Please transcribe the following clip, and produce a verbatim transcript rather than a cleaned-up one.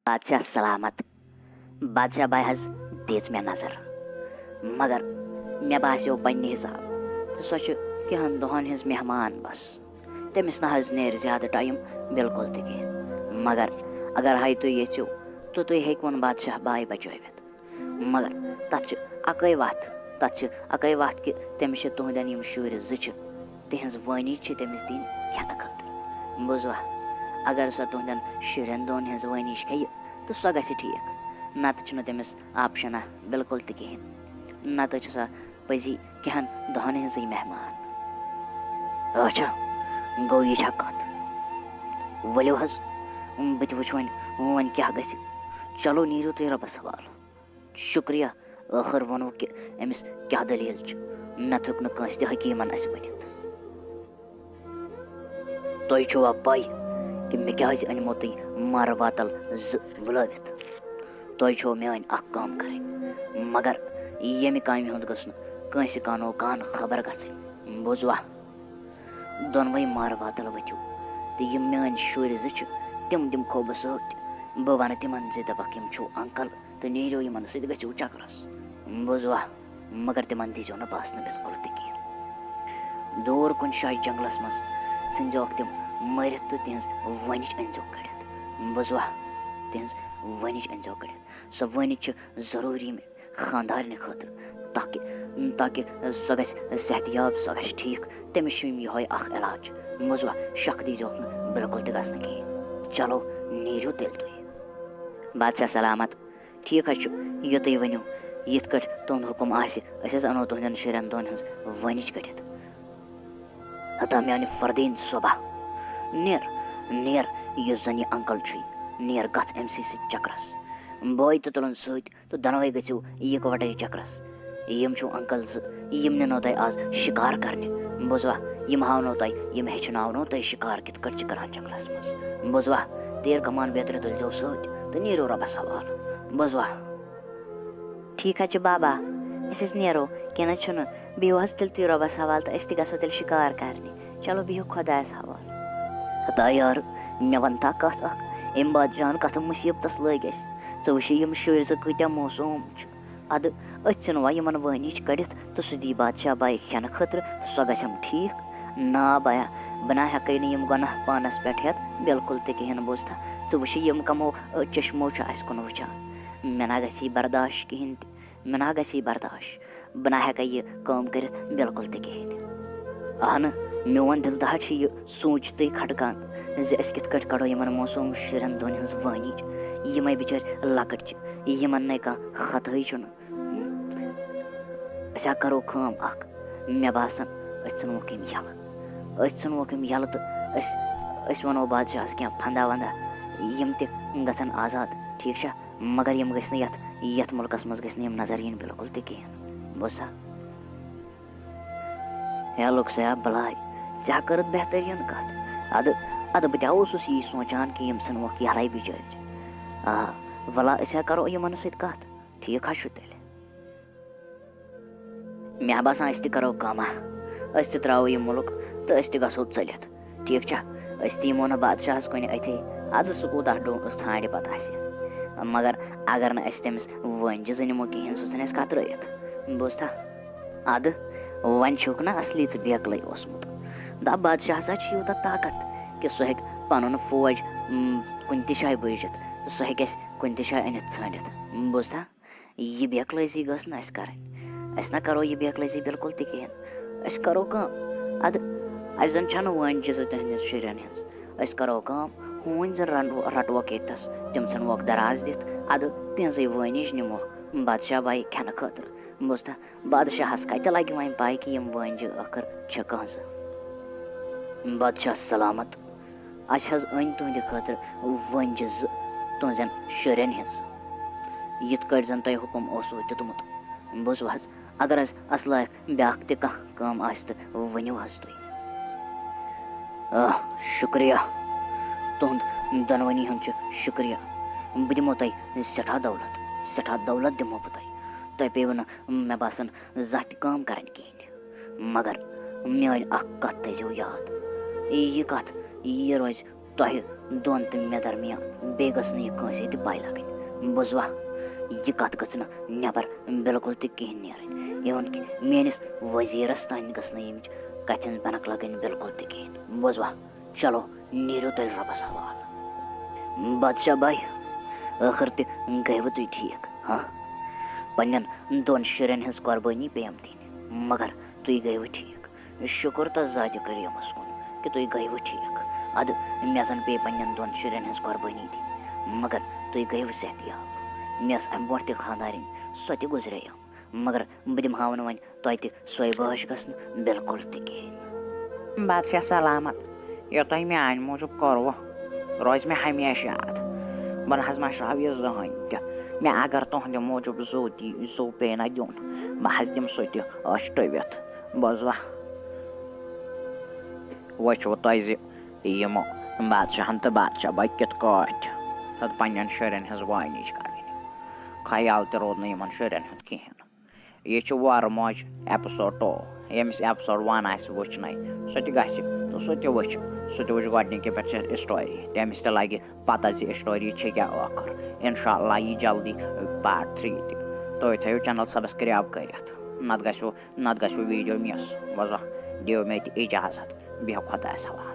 بادشاہ سلامت۔ بادشاہ باے حظ دِژ مےٚ نظر، مگر مےٚ باسیو پننہِ حساب تہٕ سۄ چھِ کینٛہَن دۄہَن ہٕنٛز مہمان بس۔ تٔمِس نہ حظ نیرِ زیادٕ ٹایم بِلکُل تہِ کِہیٖنۍ۔ مگر اگر ہاے تُہۍ یژھِو تہٕ تُہۍ ہیٚکِوُن بادشاہ باے بچٲوِتھ۔ مگر تَتھ چھِ اَکٲے وَتھ، تَتھ چھِ اَکٲے وَتھ کہِ تٔمِس چھِ تُہٕنٛدٮ۪ن یِم شُرۍ زٕ چھِ، تِہِنٛز وٲنِج چھِ تٔمِس دِنۍ کھٮ۪نہٕ خٲطرٕ۔ بوٗزوا؟ اگر سۄ تُہٕنٛدٮ۪ن شُرٮ۪ن دۄن ہٕنٛز وٲنِج کھیٚیہِ، تہٕ سۄ گژھِ ٹھیٖک، نَتہٕ چھُنہٕ تٔمِس آپشَنا بِلکُل تہِ کِہیٖنۍ، نَتہٕ چھِ سۄ پٔزی کینٛہَن دۄہَن ہٕنٛزٕے مہمان۔ اچھا، گوٚو یہِ چھا کَتھ؟ ؤلِو حظ، بہٕ تہِ وٕچھِ وۄنۍ، وۄنۍ کیٛاہ گژھِ۔ چلو، نیٖرِو تُہۍ رۄبَس حوالہٕ۔ شُکریہ، ٲخٕر ووٚنوُ کہِ أمِس کیٛاہ دٔلیٖل چھِ، نَتہٕ ہیوٚک نہٕ کٲنٛسہِ تہِ حکیٖمَن اَسہِ ؤنِتھ۔ تۄہہِ چھُوا پَے کہِ مےٚ کیٛازِ أنۍمو تُہۍ مارٕ واتَل زٕ وُلٲوِتھ؟ تۄہہِ چھو میٛٲنۍ اَکھ کٲم کَرٕنۍ، مگر ییٚمہِ کامہِ ہُنٛد گٔژھ نہٕ کٲنٛسہِ کانو کان خبر گژھٕنۍ۔ بوٗزوا؟ دۄنوَے مارٕ واتَل ؤتھِو، تہٕ یِم میٛٲنۍ شُرۍ زٕ چھِ، تِم دِمکھو بہٕ سۭتۍ۔ بہٕ وَنہٕ تِمَن زِ دَپَکھ، یِم چھِو uncle، تہٕ نیٖرِو یِمَن سۭتۍ، گٔژھِو چَکرَس۔ بوٗزوا؟ مگر تِمَن دیٖزیو نہٕ باسنہٕ بِلکُل تہِ کِہیٖنۍ۔ دوٗر کُنہِ جایہِ جنٛگلَس منٛز ژھٕنۍزیوکھ تِم مٲرِتھ تہٕ تِہِنٛز وٲنِج أنۍزیو کٔڑِتھ۔ بوٗزوا؟ تِہِنٛز وٲنِج أنۍزیو کٔڑِتھ۔ سۄ وٲنِج چھِ ضروٗری مےٚ خانٛدارنہِ خٲطرٕ، تاکہِ، تاکہِ سۄ گژھِ صحت یاب، سۄ گژھِ ٹھیٖک۔ تٔمِس چھُ یِہوٚے اَکھ علاج۔ بوٗزوا؟ شَک دیٖزیوکھ نہٕ بِلکُل تہِ گژھنہٕ کِہیٖنۍ۔ چلو، نیٖرِو تیٚلہِ تُہۍ۔ بادشاہ سلامت۔ ٹھیٖک حظ چھُ، یہِ تُہۍ ؤنِو، یِتھ کٲٹھۍ تُہُنٛد حُکُم آسہِ، أسۍ حظ اَنو تُہٕنٛدٮ۪ن شُرٮ۪ن دۄن ہٕنٛز وٲنِج کٔڑِتھ۔ ہتا میٛانہِ فردیٖن صٲبہ، نیر، نیر، یُس زَن یہِ uncle چھُے، نیر گژھ أمۍ سٕے سۭتۍ چَکرَس۔ بٲے تہٕ تُلُن سۭتۍ تہٕ دۄنوَے گٔژھِو یِکوَٹَے چَکرَس۔ یِم چھِو uncle زٕ، یِم نِنو تۄہہِ آز شِکار کَرنہِ۔ بوٗزوا؟ یِم ہاونو تۄہہِ، یِم ہیٚچھناونو تۄہہِ شِکار کِتھ کٲٹھۍ چھِ کَران جنٛگلَس منٛز۔ بوٗزوا؟ تیٖر کمان بیترِ تُلزیو سۭتۍ تہٕ نیٖرِو رۄبَس حوالہٕ۔ بوٗزوا؟ ٹھیٖک حظ چھُ بابا، أسۍ حظ نیرو، کینٛہہ نہ چھُنہٕ، بِہِو حظ تیٚلہِ تُہۍ رۄبَس حوالہٕ تہٕ أسۍ تہِ گژھو تیٚلہِ شِکار کَرنہِ۔ چلو بِہِو خۄدایَس حوالہٕ۔ ہتا یارٕ، مےٚ وَن تا کَتھ اَکھ، أمۍ بادشاہَن کَتھ مُصیٖبتَس لٲگۍ اَسہِ؟ ژٕ وٕچھِ یِم شُرۍ زٕ کۭتیٛاہ معصوٗم چھِ۔ اَدٕ أسۍ ژھٕنوا یِمَن وٲنِج کٔڑِتھ تہٕ سُہ دی بادشاہ باے کھٮ۪نہٕ خٲطرٕ تہٕ سۄ گژھٮ۪م ٹھیٖک؟ نا بایا، بہٕ نا ہٮ۪کَے نہٕ یِم گۄناہ پانَس پٮ۪ٹھ ہٮ۪تھ بِلکُل تہِ کِہیٖنۍ۔ بوٗزتھا؟ ژٕ وٕچھِ یِم کَمو، أ، چشمو چھِ اَسہِ کُن وٕچھان۔ مےٚ نا گژھی برداش کِہیٖنۍ تہِ، مےٚ نا گژھی برداش۔ بہٕ نا ہٮ۪کَے یہِ کٲم کٔرِتھ بِلکُل تہِ کِہیٖنۍ۔ اہنہٕ، میون دِل تہٕ حظ چھِ یہِ سوٗنٛچتٕے کھٹکان زِ أسۍ کِتھ کٲٹھۍ کَڑو یِمَن معصوٗم شُرٮ۪ن دۄن ہٕنٛز وٲنِج۔ یِمَے بِچٲرۍ لۄکٕٹۍ چھِ، یِمَن نَے کانٛہہ خطہٕے چھُنہٕ۔ أسۍ ہا کَرو کٲم اَکھ، مےٚ باسان، أسۍ ژھٕنوکھ یِم یَلہٕ۔ أسۍ ژھٕنوکھ یِم یَلہٕ تہٕ أسۍ، أسۍ وَنو بادشاہَس کینٛہہ پھنٛدا وَنٛدا، یِم تہِ گژھن آزاد، ٹھیٖک چھا؟ مگر یِم گٔژھۍ نہٕ یَتھ، یَتھ مُلکَس منٛز گٔژھۍ نہٕ یِم نظر یِنۍ بِلکُل تہِ کِہیٖنۍ۔ بوٗزتھا؟ ہے لوٚگ سا بَلاے، ژےٚ ہا کٔرٕتھ بہتریٖن کَتھ۔ اَدٕ، اَدٕ بہٕ تہِ ہا اوسُس یی سونٛچان کہِ یِم ژھٕنوکھ یَلَے بِچٲرۍ۔ آ، وَلا أسۍ ہا کَرو یِمَن سۭتۍ کَتھ۔ ٹھیٖک حظ چھُ تیٚلہِ۔ مےٚ باسان، أسۍ تہِ کَرو کٲمہ، أسۍ تہِ ترٛاوو یہِ مُلک تہٕ أسۍ تہِ گژھو ژٔلِتھ۔ ٹھیٖک چھا؟ أسۍ تہِ یِمو نہٕ بادشاہَس کُنہِ أتھی۔ اَدٕ سُہ کوٗتاہ ڈوٗ-، ژھانٛڈِ پَتہٕ اَسہِ۔ مگر اگر نہٕ أسۍ تٔمِس وٲنجہِ زٕ نِمو کِہیٖنۍ، سُہ ژھٕنہِ اَسہِ کَترٲیِتھ۔ بوٗزتھا؟ اَدٕ وۄنۍ چھُکھ نہ اَصلی ژٕ بیکلٕے اوسمُت۔ دَپ، بادشاہ ہسا چھُ یوٗتاہ طاقت کہِ سُہ ہیٚکہِ پَنُن فوج، م، کُنہِ تہِ جایہِ بوٗزِتھ تہٕ سُہ ہیٚکہِ اَسہِ کُنہِ تہِ جایہِ أنِتھ ژھٲنٛڈِتھ۔ بوٗزتھا؟ یہِ بیکلٲزی گٔژھ نہٕ اَسہِ کَرٕنۍ۔ أسۍ نہ کَرو یہِ بیکلٲزی بِلکُل تہِ کِہیٖنۍ۔ أسۍ کَرو کٲم۔ اَدٕ اَسہِ زَن چھَنہٕ وٲنجہِ زٕ تِہِنٛدٮ۪ن شُرٮ۪ن ہِنٛز۔ أسۍ کَرو کٲم، ہوٗنۍ زَن رَنڈو-، رَٹوکھ ییٚتہِ تھَس، تِم ژھٕنوکھ دَراز دِتھ۔ اَدٕ تِہِنٛزٕے وٲنِج نِموکھ بادشاہ بایہِ کھٮ۪نہٕ خٲطرٕ۔ بوٗزتھا؟ بادشاہَس کَتہِ لَگہِ وۄنۍ پَے کہِ یِم وٲنجہِ ٲخٕر چھِ کٕہٕنٛزٕ؟ بادشاہ سلامت۔ اَسہِ حظ أنۍ تُہٕنٛدِ خٲطرٕ وٲنجہِ زٕ تُہٕنٛزٮ۪ن شُرٮ۪ن ہِنٛز، یِتھ کٲٹھۍ زَن تۄہہِ حُکُم اوسوُ دیُتمُت۔ بوٗزوٕ حظ، اگر حظ اَسہِ لایق بیٛاکھ تہِ کانٛہہ کٲم آسہِ تہٕ ؤنِو حظ تُہۍ۔ آ، شُکریہ۔ تُہُنٛد دۄنوٕنی ہُنٛد چھُ شُکریہ۔ بہٕ دِمو تۄہہِ سٮ۪ٹھاہ دولت، سٮ۪ٹھاہ دولت دِمو بہٕ تۄہہِ۔ تۄہہِ پیٚیِوٕ نہٕ، مےٚ باسان، زانٛہہ تہِ کٲم کَرٕنۍ کِہیٖنۍ۔ مگر میٛٲنۍ اَکھ کَتھ تھٲیزیو یاد، یہِ کَتھ، یہِ روزِ تۄہہِ دۄن تہٕ مےٚ درمیان بیٚیہِ گٔژھ نہٕ یہِ کٲنٛسے تہِ پَے لَگٕنۍ۔ بوٗزوا، یہِ کَتھ گٔژھ نہٕ نٮ۪بر بِلکُل تہِ کِہیٖنۍ نیرٕنۍ، even کہِ میٲنِس وزیٖرَس تام گٔژھ نہٕ ییٚمِچ کَتھِ ہٕنٛز بَنَکھ لَگٕنۍ بِلکُل تہِ کِہیٖنۍ۔ بوٗزوا، چلو، نیٖرِو تیٚلہِ رۄبَس حوالہٕ۔ بادشاہ بھاے، ٲخٕر تہِ گٔیوٕ تُہۍ ٹھیٖک، ہاں؟ پنٛنٮ۪ن دۄن شُرٮ۪ن ہٕنٛز قۄربٲنی پیٚیَم دِنۍ، مگر تُہۍ گٔیوٕ ٹھیٖک۔ شُکُر تَس ذاتِ کریٖمَس کُن کہِ تُہۍ گٔیوٕ ٹھیٖک۔ اَدٕ مےٚ زَن پیٚیہِ پنٛنٮ۪ن دۄن شُرٮ۪ن ہٕنٛز قۄربٲنی دِنۍ، مگر تُہۍ گٔیوٕ صحتیاب۔ مےٚ ٲس اَمہِ برونٛٹھ تہِ خانٛدارِنۍ، سۄ تہِ گُزرییَم، مگر بہٕ دِمہٕ ہاو نہٕ وۄنۍ تۄہہِ تہِ سۄے بٲش گٔژھ نہٕ بِلکُل تہِ کِہیٖنۍ۔ بادشاہ سلامت، یہِ تۄہہِ میٛانہِ موٗجوٗب کوٚروٕ، روزِ مےٚ ہمیشہِ یاد۔ بہٕ نہ حظ مَشراوٕ یہِ زٕہٕنۍ تہِ۔ مےٚ اگر تُہٕنٛدِ موٗجوٗب زُو دی، زُو پیٚیہِ نہ دیُن، بہٕ حظ دِمہٕ سُہ تہِ أچھ ٹٔوِتھ۔ بوٗزوا؟ وٕچھوٕ تۄہہِ زِ یِمو بادشاہن تہٕ بادشاہ بھاے کِتھ کٲٹھۍ ہیوٚت پنٛنٮ۪ن شُرٮ۪ن ہٕنٛز وٲنِج کَرٕنۍ۔ خیال تہِ روٗد نہٕ یِمن شُرٮ۪ن ہُنٛد کِہیٖنۍ۔ یہِ چھِ وۄرٕ موج episode two۔ ییٚمِس episode one آسہِ وٕچھنَے، سُہ تہِ گژھِ تہٕ سُہ تہِ وٕچھِ۔ سُہ تہِ وٕچھِ گۄڈٕنِکہِ پٮ۪ٹھ ژےٚ story۔ تٔمِس تہِ لَگہِ پَتہ زِ story چھِ کیٛاہ ٲخٕر۔ اِنشاء اللہ یی جلدی part three تہِ۔ تُہۍ تھٲیِو channel subscribe کٔرِتھ، نَتہٕ گژھِوٕ، نَتہٕ گژھِوٕ video miss۔ وۄنۍ زَن دِیِو مےٚ تہِ اِجازت۔ بیٚہہ خۄدایَس حوالہٕ۔